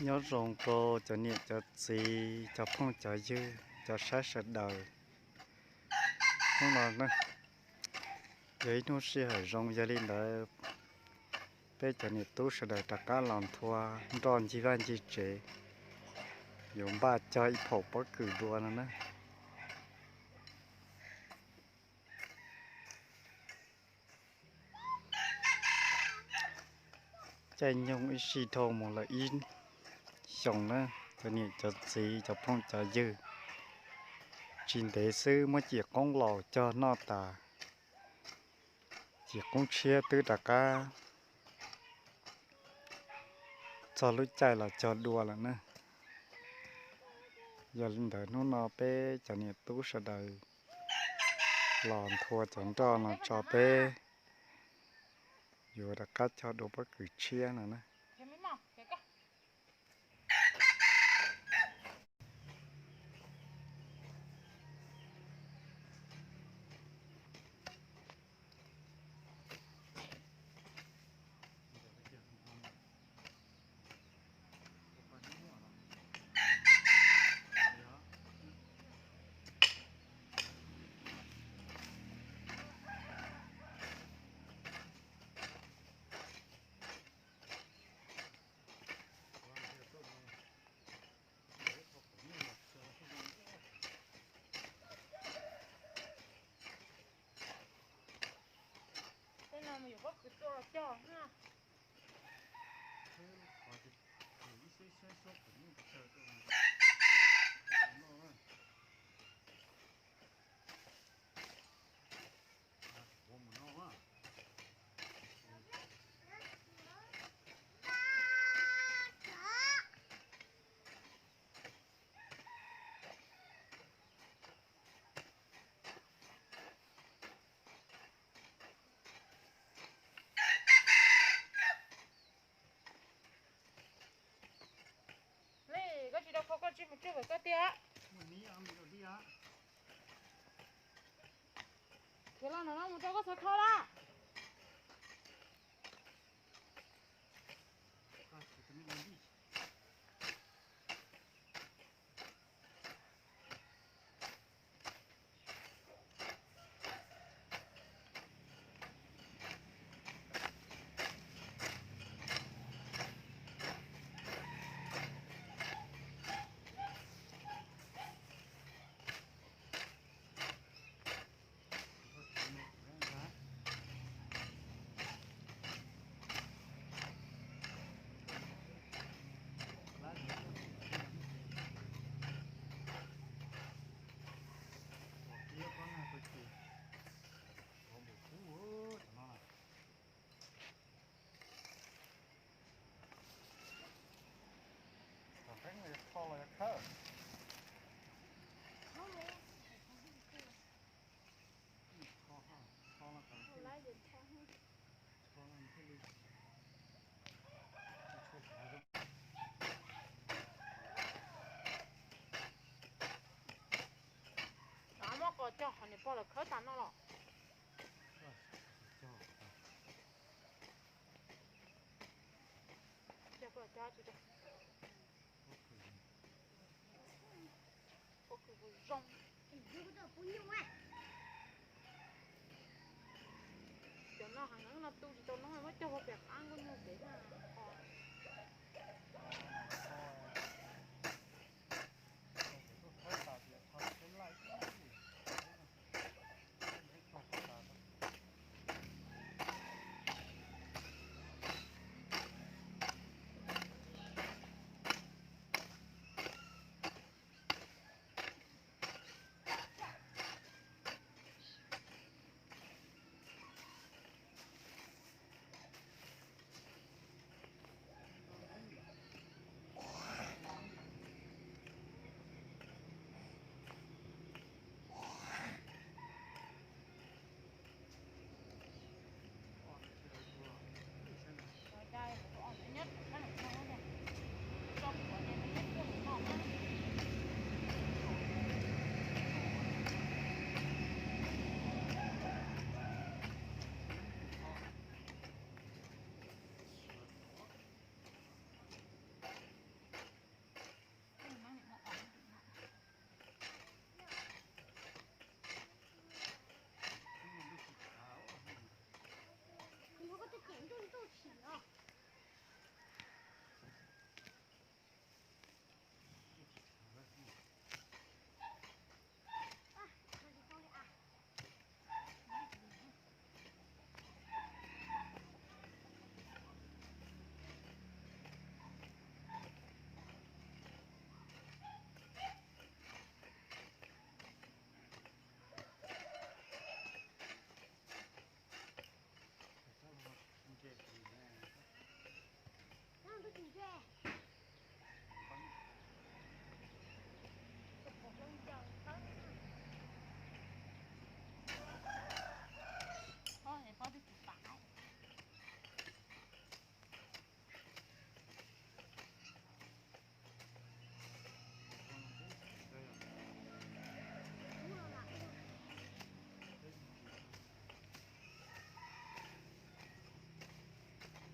Nyob zoo rau cov niam cov txiv, cov phooj cov ywg, cov saib sawv daws. Hnub no yog ib hnub sij hawm zoo, yog li ntawd peb cov niam tub sawv daws rov qab los nthua nroj ncig vaj ncig tsev, yuav npaj cog ib phaum pob kws dua no na. Caij nyoog ib sij dhau mus lawm ib xyoos na, cov niam cov txiv cov phooj cov ywg. Tsis ntev xwb muab cim qoob laus cog noj tas, cim qoob tshiab twb rov qab txog lub caij los cog dua lawm na. Yog li ntawd hnub no peb cov niam tub sawv daws los nthua cov nroj no tso peb yuav rov qab cog dua pob kws tshiab no na. Tej no mas yuav pob kws tua los cog na. Li, koj tsis tau kho koj tsis mus tsuj pem koj tiag. Khiav los no mus rau koj txhua kho lawm. Thaum qeeb los yog kho los yog khawb? Muab qos cog qhov niam pog lawv khawb tas no los. Cog, cog, cog. Pob kws zoo. Cov no heev no tu tsis tau noob, muab cog ua pem qab nkuaj nyuag pem na.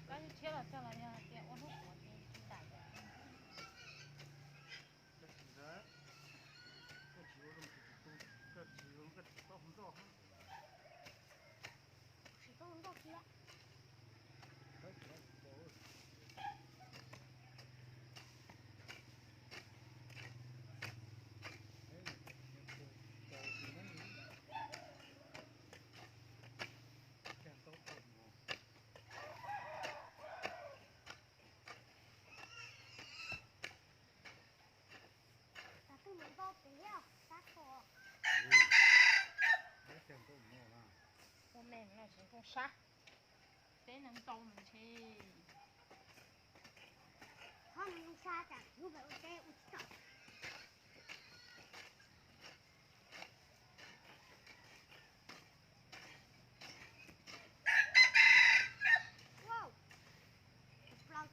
Koj tshiab los txog los yog hais tias ua hnub puav ces tsis ntais. Koj tsis ua zoo tsis tu, koj tsis zoo koj tsis tau nroj. Tsis tau nroj kiag. Tab twb mus ntau pem sab tod. Ua me no tsis zoo sab. Teb no ntau mas ntshe. Ho nws zoo sab cas lub pem ua teb ua tsis tau. Wow. Plaws.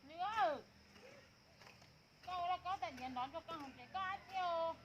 Nws, koj ua lauj kaub tais diav nrov rau koj hauv tsev koj ab tsi os.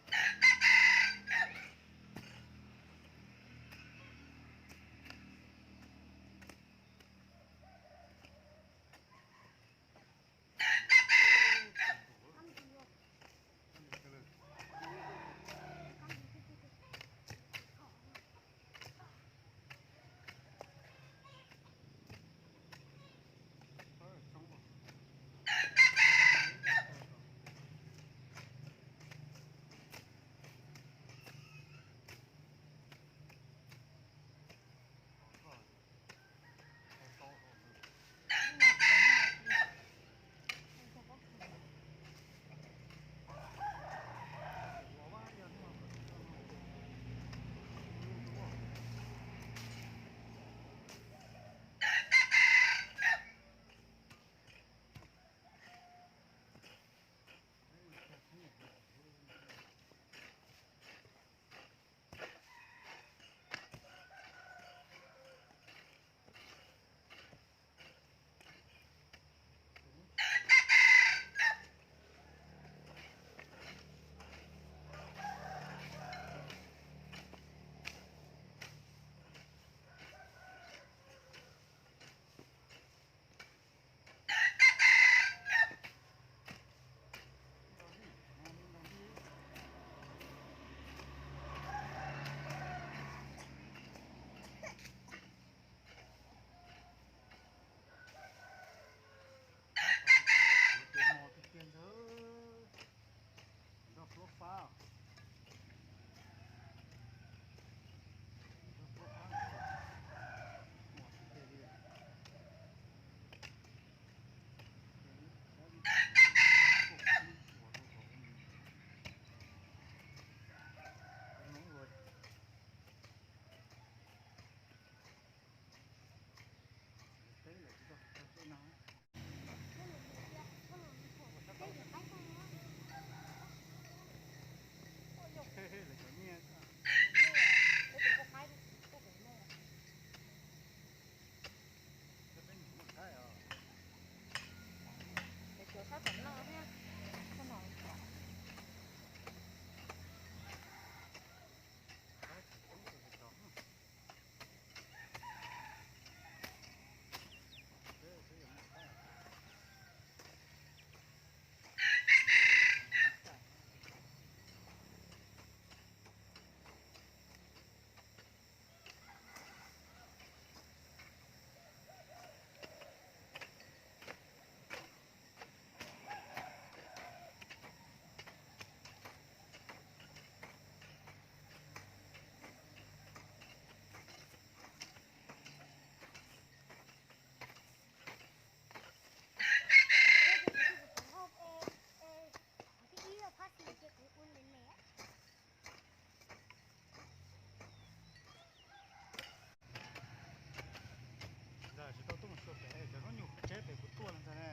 Ntawm tsis tau tuaj mus xyuas pem cov zaub nyuj tseb pem kuv tuaj no ntag na.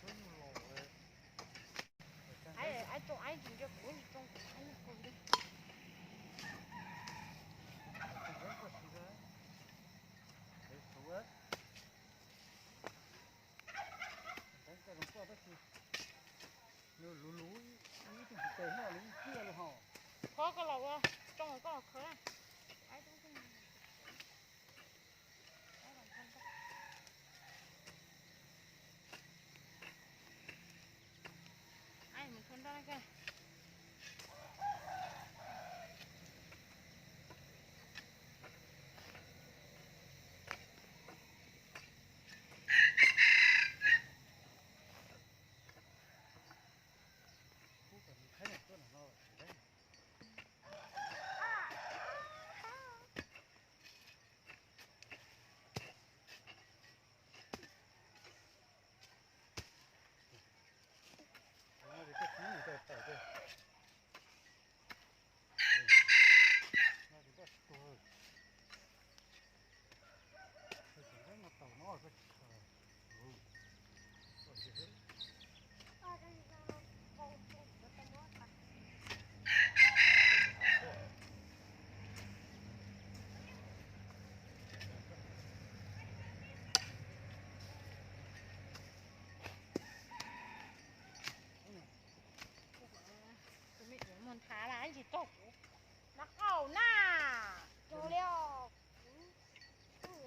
Zaub nyuj los. Aib, aib tsoo aib tsis nco kuv, tsis tsoo kuv aib nyuj kaus li. Tsis nco koj siv, es kuv, nco koj zoo koj tab sis nws luv luv ib tug tes noj nws ib tiag li hos. Kho koj los ua, tsoo koj los khaws na. Aib, mus khaws nroj na koj. Ub, kom nws thaib tuaj no no. Tus no ces koj txiv mus tawm tawm tiag. No ces koj tsis tuag. Koj tsis nqeeb no taus no koj tsis tuag. Tus me nyuam mus nthav las ib ntsis txog kuv no qaum na. Cog li os, kuv,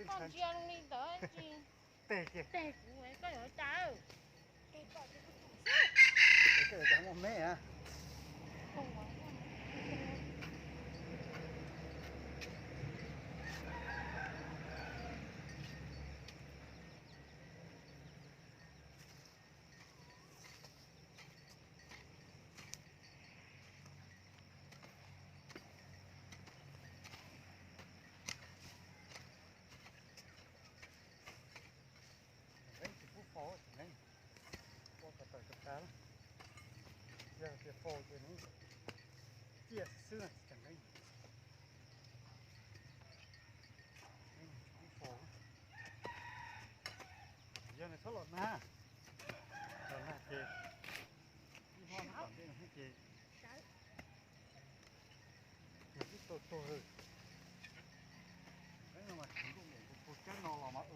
koj ntsia li ntawd ib ntsis teg kuv, koj yuav cas? Koj yuav cas muaj me a? Tseem nqeeb tsis pub faus, tseem nqeeb ua kom tawm rau tas lawm. Yog tias faus ces nws ciaj xwb xwb, tseem nqeeb tsis pub faus. Yog nws txhob los nag, los nag ces ib hmo tom ntej no ces nws twb tau tuag. Nqeeb no mas tsis ntuj npaum tus puag cab no los mas.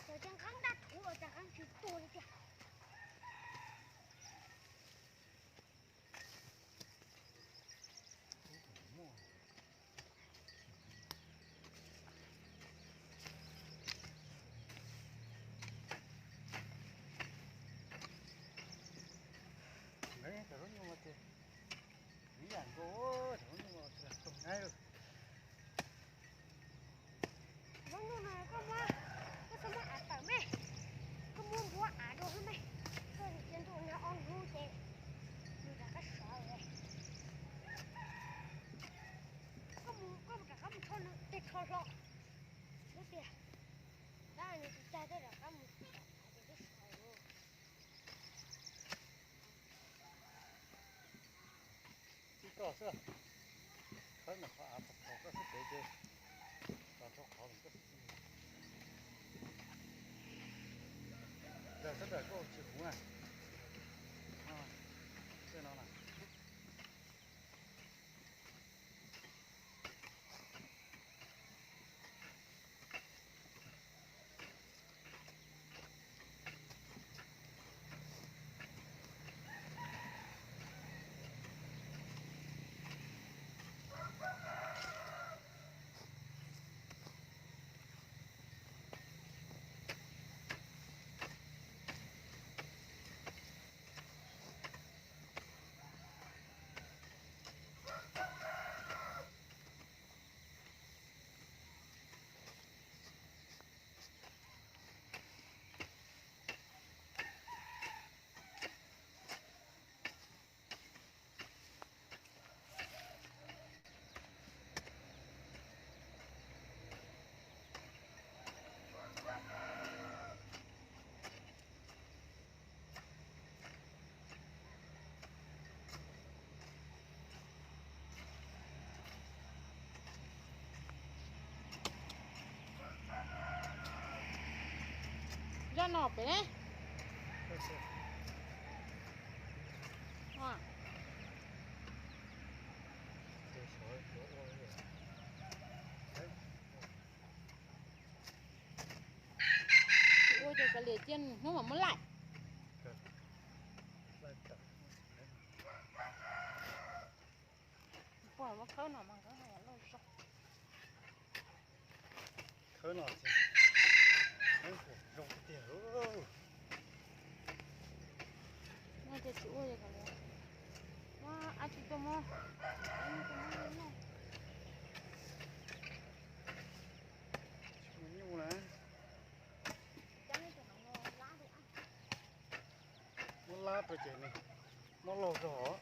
Cov caj nqeeb dab thuv los caj nqeeb tsis tuag li tiag. Nqeeb cov zaub nyuj no ces, ib yam nkaus, cov zaub nyuj no tsis lam tau nqeeb. Zaub nyuj no koj muab, koj txhob muab av tawm me, koj muab npuab av rau xwb me, koj cia ntuj nag ob hnub ces nws rov qab sov. Koj mus, koj mus rov qab mus tsho nws tej tsho hlo, ub tiag, tab nws tsis tag koj rov qab mus rau av ces twb sov. Tib koj xwb, khawb ntawm qhov av pom qhov koj xwb pem ces, tso rau qhov koj xwb. Ntawm sab ntawm koj tsis huv na, tej no na. Pem ne. Ua ces kav liam cia hnub mam muab laij. Pog muab khawb no mas khawb no lauj zog. Khawb no ces zoo tiag tiag. No ces tsis ua li. Ua ab tsis tuaj muab, tuaj muab noj. Tsis muaj nyuj na. Muab lab rau ces nws muab laug zog os.